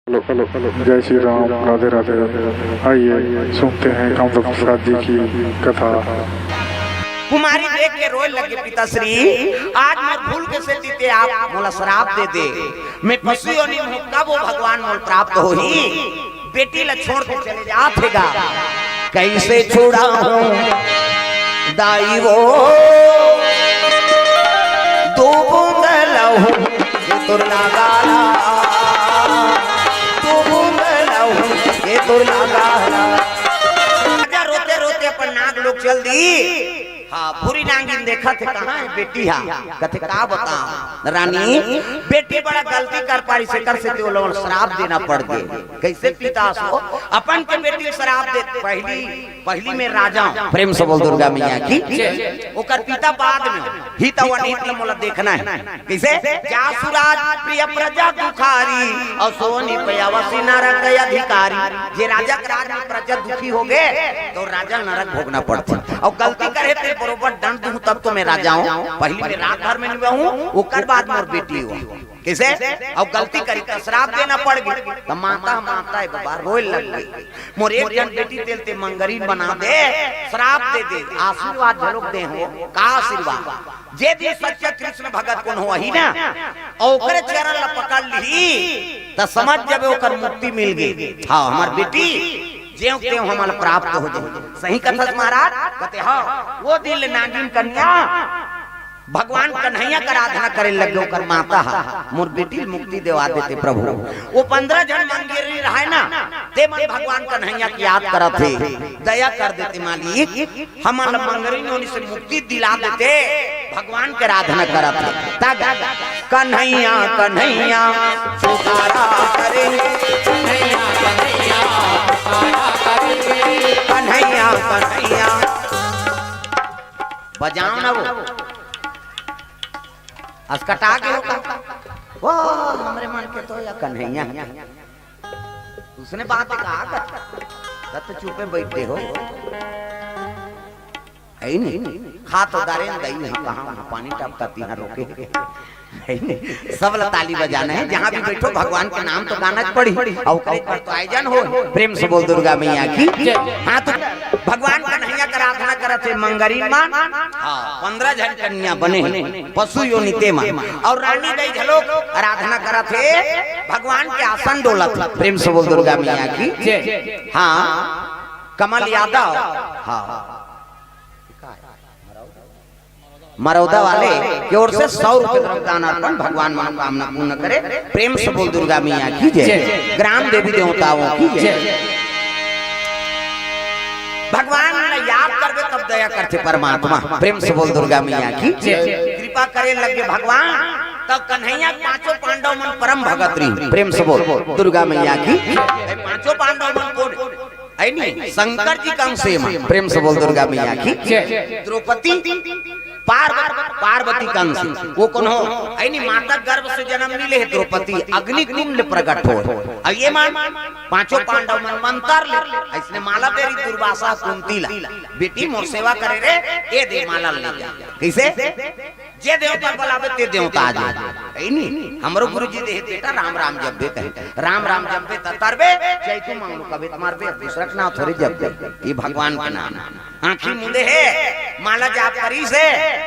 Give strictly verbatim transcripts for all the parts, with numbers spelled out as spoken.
Hello, hello, hello, जय श्री राम, राधे राधे। आइए, सुनते हैं कामदेव प्रसाद जी की कथा। कुमारी देख के रोए लगे, "पिताश्री, आज मोर भूल के सेती ते आप मोला श्राप दे दे। मैं पशु योनि में हूँ, कब वो भगवान मोला प्राप्त होही?" बेटी ला छोड़ के चले जात हे गा। कैसे छुड़ाहूँ दाई वो, दो बूंद लहू ये तोर लागाला, दो बूंद लहू ये तोर लागाला। राजा रोते रोते अपन नाग लोक चल दी। हाँ, बुरी नागिन देखत हे, "कहाँ हे बेटी हा?" कथे, "का बताओं रानी, बेटी बड़ा गलती कर पारी, सेकर सेती ओला श्राप देना पड़ गे।" कैसे पिता सो अपन के बेटी ल श्राप दे? पहली, पहली में राजा, प्रेम से बोल दुर्गा मैया की। ओकर पिता बाद में, हित अउ अनहित ल मोला देखना हे। कैसे? "जासु राज प्रिय प्रजा दुखारी, अउ सोनी पयावसी नरक अधिकारी।" जे राजा के राज में प्रजा दुखी हो गे, तो राजा नरक भोगना पड़थे। अउ गलती करे ते बरोबर दंड दूं, तब तो मैं राजा हूँ। पहली में राज धर्म में हूँ, ओकर बाद मोर बेटी हो। कैसे? अउ गलती करी त श्राप देना पड़ गे। त माता, माता हे बाबा, रोए लग गई। "मोर एक जन बेटी तेल ते मंगरीन बना दे, श्राप दे दे, आशीर्वाद घलोक दे हो।" का आशीर्वाद? जे भी सच्चा कृष्ण भगत कोन हो ही ना, अउ ओकरे चरण ला पकड़ ली, त समझ जाबे ओकर मुक्ति मिल गई। हाँ, हमार बेटी जेव तेव हमला प्राप्त हो जाए। सही कथस महाराज? कथे, "हाँ।" वो दिन ले नागिन कन्या भगवान कन्हैया के आराधना करे लग गे, ओकर माता हा, "मोर बेटी ल मुक्ति देवा देते प्रभु।" वो पंद्रह जन मंगेरी रहे ना, ते मन भगवान कन्हैया के याद करत हे, "दया कर देते मालिक, हमन ल मंगरी नोनी से मुक्ति दिला देते।" भगवान के आराधना करत हे। तब कन्हैया, कन्हैया पुकारा करेंगे, कन्हैया, कन्हैया पुकारा करेंगे, कन्हैया, कन्हैया। बजाओ ना वो। असकटा के हो का? वो हमरे मन के तो या कन्हैया। उसने बात कहा कर। तब तो चुपे बैठे हो। है नहीं? खा तो दारे न दई, हाँ, कहाँ वहाँ पानी टपकत, यहाँ रोके। है नहीं? सब ला ताली बजाना हे, जहाँ भी बैठो भगवान के नाम तो गाना च पड़ी। अउ ओकर तो आयोजन हो। प्रेम से बोल दुर्गा मैया की। हाँ, तो भगवान कन्हैया के आराधना करत हे मंगरीन मन। हाँ, पंद्रह जन कन्या बने हे, पशु योनि ते मन। अउ रानी दाई घलोक आराधना करत हे, भगवान के आसन डोलत हे। प्रेम से बोल दुर्गा मैया की। हाँ, कमल यादव। हाँ, मरौदा वाले की ओर से सौ रुपए द्रव्य दान अर्पण, भगवान मनोकामना पूर्ण करे। प्रेम से बोल दुर्गा मैया की जय। ग्राम देवी देवताओं की जय। भगवान ला याद करबे तब दया करथे परमात्मा। प्रेम से बोल दुर्गा मैया की जय। कृपा करे लगे भगवान, तब कन्हैया पांचों पांडव मन परम भगत रही। प्रेम से बोल दुर्गा मैया की। पांचों पांडव मन कोन? है नी? शंकर जी के अंश हे मन। प्रेम से बोल दुर्गा मैया की। जय। द्रौपदी पार्व-, पार्वती के अंश। वो कोन हो? है नी? माता गर्भ से जन्म नहीं ले द्रौपदी, अग्नि कुंड ले प्रकट हो। अब ये मन पांचों पांडव मन मंतर ले, अइसने माला दे रही दुर्वासा कुंती ला, "बेटी मोर सेवा करे रे, ये दे माला ले जा।" कैसे? जे देवता बलाबे ते देवता आ जाए। है नी? हमरो गुरुजी देहे बेटा राम राम जपबे कहे। राम राम जपबे त तरबे, जय तू मांगलो कबे त मरबे, अब दूसरा के नाम थोड़े जपबे। ये भगवान के नाम। आंखी मुंदे हे, माला जाप करी से,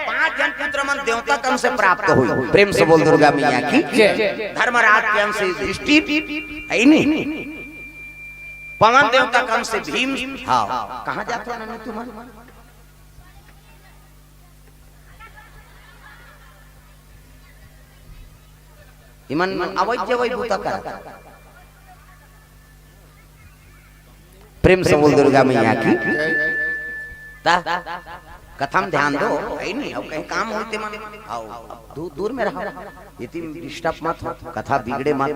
पांच जन पुत्र मन देवता के अंश से प्राप्त होई। प्रेम से बोल दुर्गा मैया की। जय। धर्मराज के अंश से युधिष्ठिर, है नी? पवन देवता के अंश से भीम। हाँ, कहाँ जात हो नन्नी तुमन? इमन अवै जवै बूता करत। प्रेम से बोल दुर्गा मैया की। ता कथा म ध्यान दो, है नी? अउ कहीं काम होई ते मन, आओ, अब दू-, दूर में रहो, इतनी डिस्टर्ब मत हो, कथा बिगड़े मत।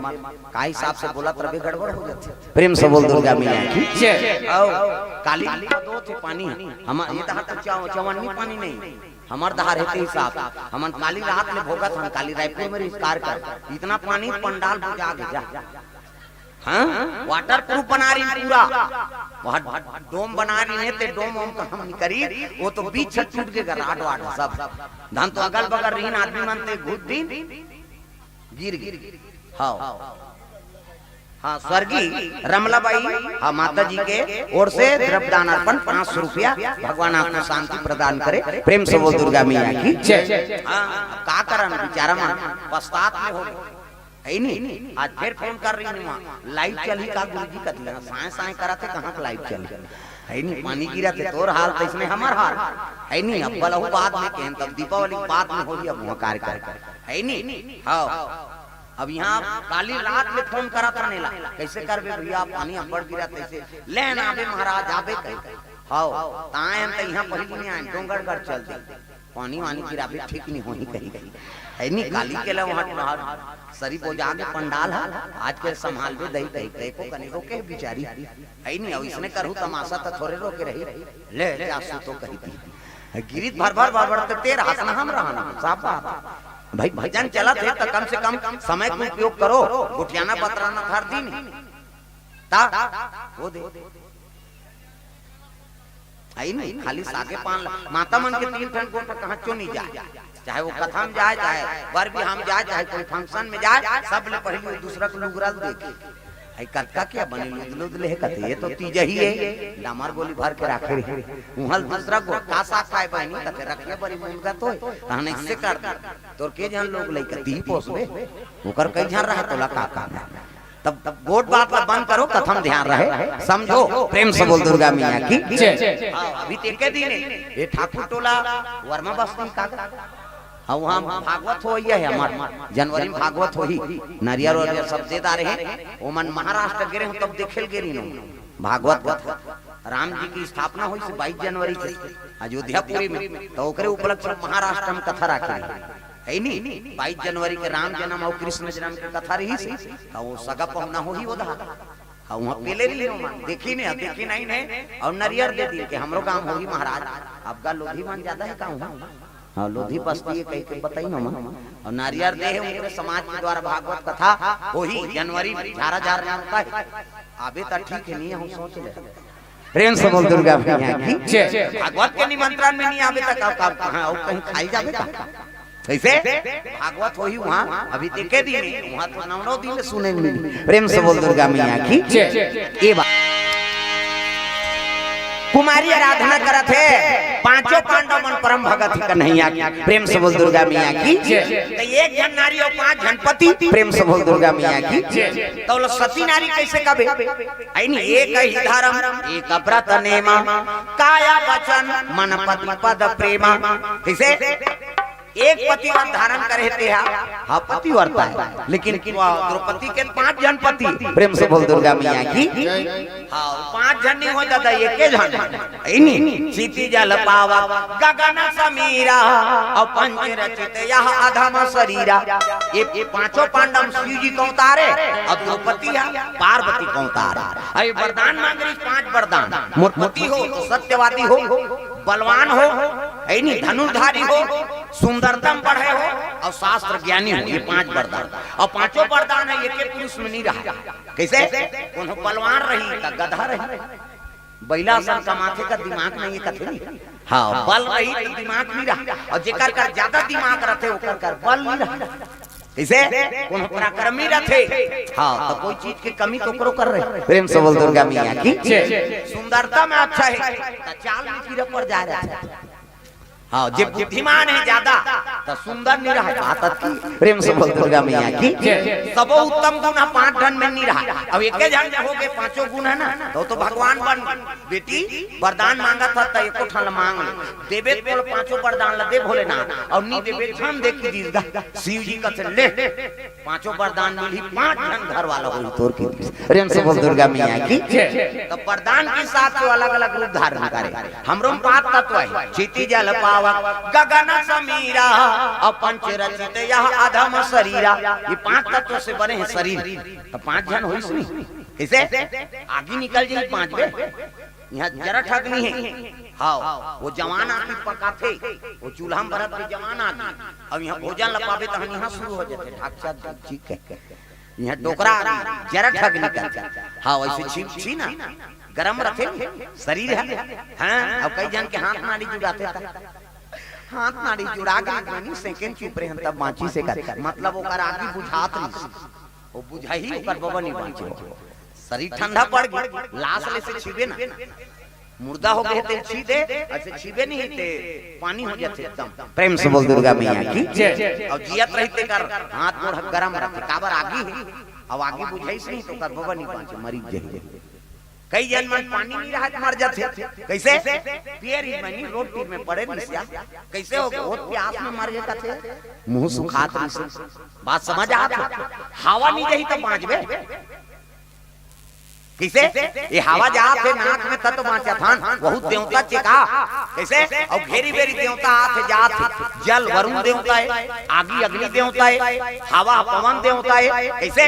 का हिसाब से बोलत रबे गड़बड़ हो जाथे। प्रेम से बोल दुर्गा मैया की। जय। आओ, काली दो थे पानी, हम ये तहा तो चाव-, चवन्नी पानी नहीं, हमर दहार हेते हिसाब, हमन काली रात ले भोगत हन, काली रायपुर में रिस्कार कर, इतना पानी पंडाल बुझा के जा। हाँ, वाटर प्रूफ बना रही पूरा, वहाँ डोम बना रही है, ते डोम वोम का हम नहीं करी, वो तो बीच से टूट के राड वाड सब, धन तो अगल बगल रही ना आदमी मन ते घुस दिन गिर गिर। हाँ, हाँ, स्वर्गीय रमला बाई, हाँ, माता जी के ओर से द्रव्य दान अर्पण पाँच सौ रुपया। भगवान आपको शांति प्रदान करे। प्रेम से बोल दुर्गा मैया की जय। हाँ, अब का करन, बेचारा मन पछतात में हो गए, है नी? आज फिर फोन कर रही हूँ, वहाँ लाइट चली का गुरुजी कती, हाँ, साए साए करा थे, कहाँ का लाइट चली, है नी? पानी गिरा थे, तोर हाल तो इसमें हमार हाल, है नी? अब बलहु बाद में कहन, तब दीपावली बाद में होगी, अब वहाँ कार्यक्रम, है नी? हाँ, अब यहाँ काली रात में फोन करा था नेला, कैसे करबे भैया, पानी अब्बड़ गिरा, तैसे लेन आबे महाराज, आबे कहे। हाव, ताए हम तो यहाँ पहली नहीं आए, डोंगरगढ़ चल दे, पानी वानी गिराबे ठीक नहीं होही कही कही, है नी? काली के ला वहाँ, वहाँ सरी बोजा के पंडाल है, आज के संभालबे दही दही, देखो कने रोके है बिचारी, है नी? अब इसने करू तमाशा तो थोड़े रोके रही, ले जा सु तो कही थी। गिरित भर भर भर भर ते तेरा हंसना हम रहना, साफ बात। भाई, भजन चलत हे त कम से कम समय के उपयोग करो। गोठियाना बतराना धर दी नहीं। ता, वो दे। आई नहीं, खाली सागे पान ला-, माता मन के तीन ठन गोठ कहाँ चो नहीं जाए। चाहे वो कथा में जाए, चाहे बर बिहाव में जाए, चाहे कोई function में जाए, सब ले पहली वो दूसरा के लुगरा ल देखे। आई कतका क्या बने लुद लुद ले कथे, ये तो तीजही है। डामर गोली भर के राखे रहे। उहल दूसरा गोठ का साग खाए बहिनी कथे, रखिए बड़ी मुनगा तो है। तहन इससे कर दे। तोर के झन लोग लइका ती पोसबे, ओकर कई झन रहा, तोला का काम है? तब, तब गोठ बात ला बंद करो, कथा में ध्यान रहे, समझो। प्रेम से बोल दुर्गा मैया की जय। हाँ, अभी तो एके दिन है, ये ठाकुर टोला वर्मा बस्ती का, हाँ, वहाँ भागवत होइया है हमार, जनवरी में भागवत होही, नरियर और सब दे डारे हैं, ओमन महाराष्ट्र गे रहे, तब देखे ल गे रही भागवत कथा, राम जी की स्थापना होइस बाईस जनवरी के अयोध्यापुरी में, तो ओकरे उपलक्ष्य में महाराष्ट्र में कथा राखे रही। है नी? बाईस जनवरी के राम जन्म और कृष्ण जन्म के कथा रहिस, तो वो सगा पहुना होही वो दहा। हाँ, वहाँ पेले रही हो मन, देखी नहीं, देखी नहीं ने, और नरियर दे दी कि हमरो गांव होही महाराज, आपका लोधी मन ज्यादा है का वहाँ? हाँ, लोधी बस्ती है कही के बताई न मन। और नरियर दे है उनके समाज के द्वारा भागवत कथा होही जनवरी में, झारा झार में होता है। आबे तो ठीक है, नहीं हम सोच ले। प्रेम से बोल दुर्गा मैया की जय। भागवत के निमंत्रण में नहीं आबे तो का, का, कहाँ और कहीं खाई जाबे का? कैसे? भागवत होही वहाँ, अभी देखे दिन है, वहाँ तो नौ नौ दिन सुने मिली। प्रेम से बोल दुर्गा मैया की जय। ये बात। कुमारी आराधना करत हे, पांचों पांडव मन परम भगत ही कन्हैया की। प्रेम से बोल दुर्गा मैया की जय। तो एक झन नारी और पांच झन पति, प्रेम से बोल दुर्गा मैया की जय। तो बोलो सती नारी कैसे कबे? आई नहीं, एक ही धर्म, एक व्रत नेमा, काया वचन मन पति पद प्रेमा। कैसे? एक पतिव्रत धारण करे ते हा, हाँ, पतिव्रता है, लेकिन द्रौपदी के पांच झन पति। प्रेम से बोल दुर्गा मैया की। हाँ, पांच झन नहीं हो दादा, एके झन। इनी क्षिति जल पावक गगन समीरा, और पंच रचित यह अधम शरीरा। ये, ये पांचों पांडव शिव जी को उतारे, और द्रौपदी है पार्वती को उतारे। अरे वरदान मांग रही, पांच वरदान। मोर पति हो, सत्यवादी हो, बलवान हो, है नी, धनुर्धारी हो, सुंदरतम बढ़े हो, और शास्त्र ज्ञानी हो, ये पांच वरदान। और पांचों वरदान है, एके पुरुष में नहीं रहा। कैसे? कोनो बलवान रही त गधा रही, बैला असन कमाथे का दिमाग नहीं है, कथे नहीं। हाँ, बल रही तो दिमाग नहीं रहा, और जेकर कर ज्यादा दिमाग रहते ओकर कर बल नहीं रहा। कैसे? कोनो पराक्रमी रहते, हाँ, तो कोई चीज के कमी तो ओकरो कर रहे। प्रेम से बोल दुर्गा मैया की। जय। सुंदरता में अच्छा है, तो चाल में कीड़ा पड़ जा रहा है। हाँ, जे बुद्धिमान है ज्यादा, तो सुंदर नहीं रहा, बात अतकी। प्रेम से बोल दुर्गा मैया की। जय। सबो उत्तम गुण है, पांच धन में नहीं रहा। अब एके झन में हो गए पांचों गुण है ना, तो, तो भगवान बन। बेटी वरदान मांगत ह, तो एको ठन मांग ले। देबे तो बोल पांचों वरदान ला दे भोलेनाथ, और नहीं देबे झन दे की दीदा। शिव जी कथे ले, पांचों वरदान मिली, पांच झन घर वाला होई तोर की। प्रेम से बोल दुर्गा मैया की। जय। तो वरदान के हिसाब से अलग-अलग रूप धारण करे। हमरो में पांच तत्व है, क्षिति जल पावक गगन समीरा, और पंच रचित यह अधम शरीरा। ये पांच तत्व से बने हैं शरीर। तो पांच झन होइस नहीं? कैसे? आगी निकल जाई पांच बे। यहाँ जरा ठगनी है। हाँ, वो जवान आदमी पकाथे, वो चूल्हा में बरत के जवान आदमी। अब यहाँ भोजन लपावे तहन यहाँ शुरू हो जाते, ढाक चाक, ठीक है। यहाँ डोकरा आदमी, जरा ठगनी कर। हाँ, वैसे छी, छी ना, गरम रखे, शरीर है। हाँ, अब कई झन के हाथ नाड़ी जुड़ाथे ता। हाथ नाड़ी जुड़ा के मानी सेकंड चुप रहे, तब बाँची से कर। मतलब ओकर आगी बुझात नहीं। वो बुझाही, ओकर बबा नहीं बांचे हो। शरीर ठंडा पड़ गई, लाश ले से छीबे ना, मुर्दा हो गए ते छीदे, ऐसे छीबे नहीं ते पानी हो जाते एकदम। प्रेम से बोल दुर्गा मैया की। जय। और जियत रहिते कर हाथ गोड़ गरम रखे, काबर आगी है, अब आगी बुझाइस नहीं तो ओकर बबा नहीं बांचे, मरी जाही। कई जन मन पानी नहीं रहा मर जाते। कैसे? पिए रही मनी रोटी में पड़े रिसिया। कैसे हो गए? बहुत प्यास में मर गए कथे। मुंह सुखात रिसे। बात समझ आत हे? हवा नहीं जाही तब बांचबे। कैसे? ये हवा जात हे नाक में तब तो बांचत हन। बहुत देवता चेका। कैसे? और घेरी बेरी देवता आत हे जात हे। जल वरुण देवता है, आगी अग्नि देवता है, हवा पवन देवता है। कैसे?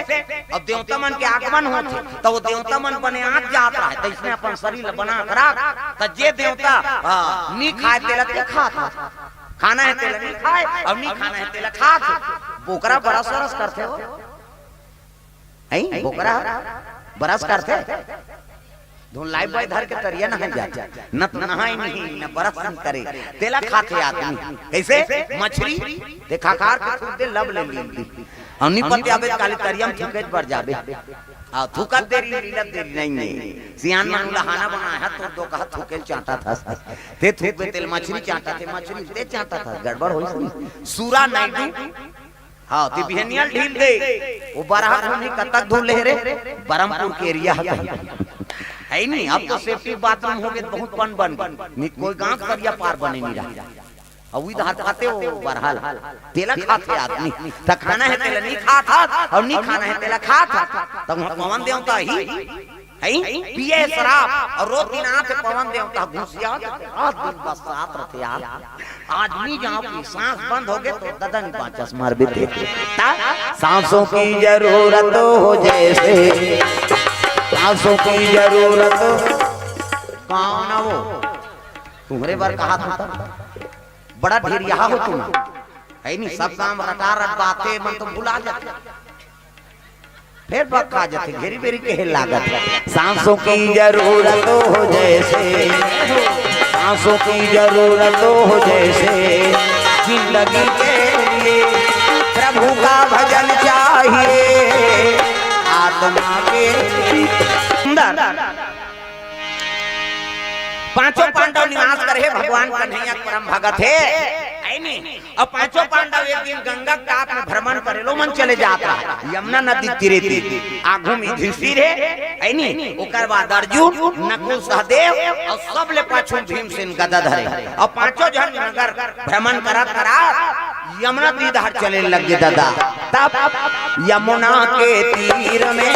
अब देवता मन के आगमन होथे, त वो देवता मन बने आत जात रहे, त इसने अपन शरीर ल बना के राख, त जे देवता, हाँ, नी खाए तेला ते खात हे। खाना है तेला नी खाए, और नी खाना है तेला खात हे। बोकरा बरस बरस करथे हो। हैं? बोकरा बरस करथे। धुन लाइफबॉय धर के तरिया नहाए जाथे, न त नहाए नहीं, न बरस नहीं करे, तेला खाथे आदमी। कैसे? मछरी देखा खार के थूक दे, लब ले लील दी। और निपत आबे काली तरिया में थूके बर जाबे। आ, थूकत देरी, लीलत देरी नहीं है। सियान मन उलाहना बनाया है, तो दो कहा थूके चांटा था। ते थूक दे तेल मछरी चांटा, ते मछरी ते चांटा था, गड़बड़ होइस नहीं। सूरा नायडू, हाँ, ते बिहनिया ल ढील दे। वो बरहा घूमी कतक धूल ले रे, बरमपुर के एरिया है कहीं। है नहीं, अब तो सेफ्टी बाथरूम हो गए, बहुत बन बन गए। नहीं कोई गांव तरिया पार बने नहीं रहा। अब इधर खाते हो बरहा ल, तेला खाथे आदमी। त खाना है तेला नहीं खात हा, और नहीं खाना है तेला खात हा। तब वहाँ पवन देवता ही, हैं? पिए शराब और रोज दिन आथे पवन देवता घुसिया, रात दिन बरसात रथे यार। आदमी जहाँ की सांस बंद हो गए तो ददन बाचस मर भी देते। ता सांसों की जरूरत हो जैसे, सांसों की जरूरत। कौन हो? तुम्हरे बर कहा था, बड़ा ढेरिया हो तुम। है नहीं, सब काम रटा रट बातें मन तो भुला जाते। फिर बक्का जथे, घेरी बेरी कहे लागत। सांसों की जरूरत हो जैसे, सांसों की जरूरत हो जैसे, जिंदगी के लिए प्रभु का भजन चाहिए, आत्मा के लिए। सुंदर। पांचों पांडव निवास करे हे, भगवान कन्हैया के परम भगत हे, है नी? अब पांचों पांडव एक दिन गंगा के कात में भ्रमण करे ल ओमन चले जात रहा, यमुना नदी तीरे तीर। आगू में युधिष्ठिर हे, है नी? ओकर बाद अर्जुन, नकुल, सहदेव और सब ले पाछू भीमसेन गदा धरे। अब पांचों झन नगर भ्रमण करत करत यमुना नदी धार चले लगे दादा। तब यमुना के तीर में